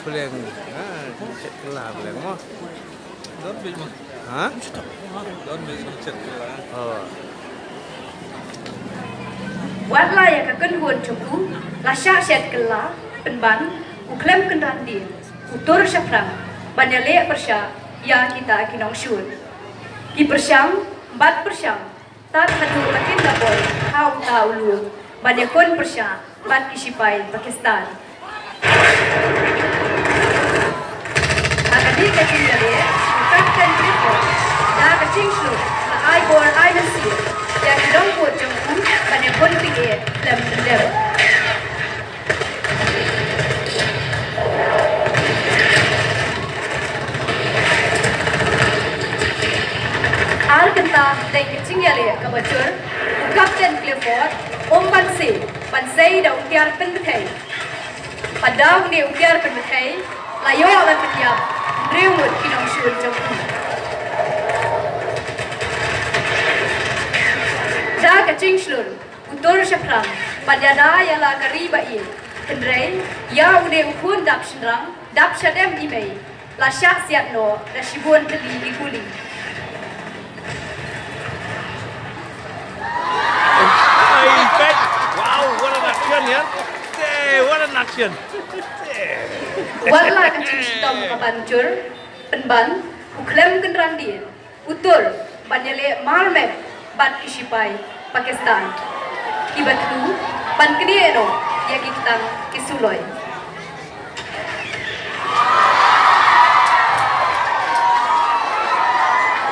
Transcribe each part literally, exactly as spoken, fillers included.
Bleng. Ha, chet kylla bleng mo. Don bit mo. Ha? Don bit mo, chet kylla. Oh. Wat la ïa ka kynhun jong u la shah shet kylla, pynban u khlem kynran dien u tur shaphrang ban ïaleh pyrshah ïa kita ki nongshun. Ki pyrshang bad pyrshang tad haduh ba kin da poi ha uta u lum ban ïakhun pyrshah bad ki shipai Pakistan. Ha kane ka jingïaleh, u Kapten Clifford da ka jingshlur la ai bor ai mynsiem ïa ki nongkut jong u ban ïakhun tyngeh khlem pyndem. Ar kynta dei ka jingïaleh kaba jur, u Kapten Clifford um banse ban sei da u tiar pynbthei. Pat da une u tiar pynbthei la ïoh ban pynïap hynriew ngut ki nongshun jong u. Da ka jingshlur u tur shaphrang ban ïada ïa la ka ri ba ïeit. Hynrei ïa une u khun dap shynrang dap shadem i mei la shah siat noh da shibun tylli ki kuli. Ai, pet. Wow, what an action, yeah. Hey, what an action. Wat la ka jingshitom ka ban jur, pynban u khlem kynran dien u tur ban ïaleh marmeh bad ki shipai Pakistan kiba thlu ban knieh noh ïa ki ktang ki suloi.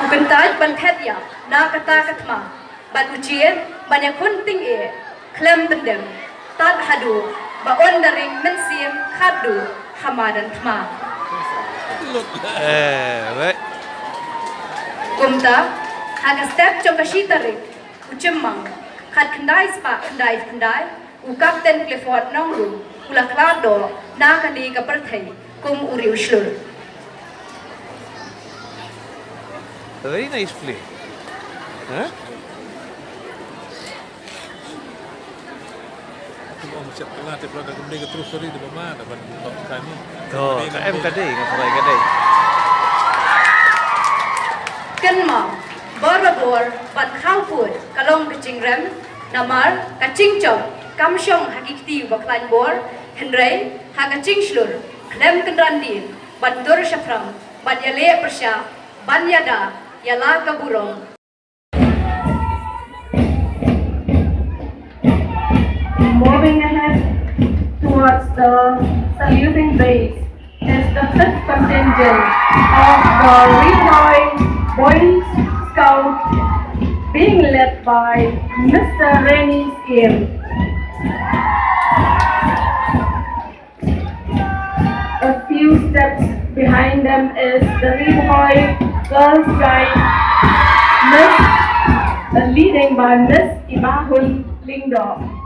U kyntait ban thet ïap na kata ka thma bad u jied ban ïakhun tyngeh khlem pyndem tad haduh ba un da ring mynsiem khatduh ha madan thma. Eh, wei. Kumta ha ka step jong ka shi tarik u Jymmang khatkhyndai spah khyndai khyndai, u Kapten Clifford Nongrum u la khlad noh na kane ka pyrthei kum u riewshlur. Very nice play. Huh? Kum ong chet kylla te pla da kum dei ka true story da ba ma da ban tok kai mo. To, ka em ka dei, nga tharai ka dei. Kynmaw, barabor ban khaw pud ka long ka jingrem, namar ka jingjop kam shong ha ki kti ba khlaiñ bor, hynrei ha ka jingshlur khlem kynran dien ban dur shaphrang ban ïaleh pyrshah ban ïada ïa la ka burom. Moving ahead towards the saluting base is the fifth contingent of the Ri Bhoi Boy Scout, being led by Mister Reni Siem. A few steps behind them is the Ri Bhoi Girls Guide, Miss, uh, leading by Miss Ibahun Lyngdoh.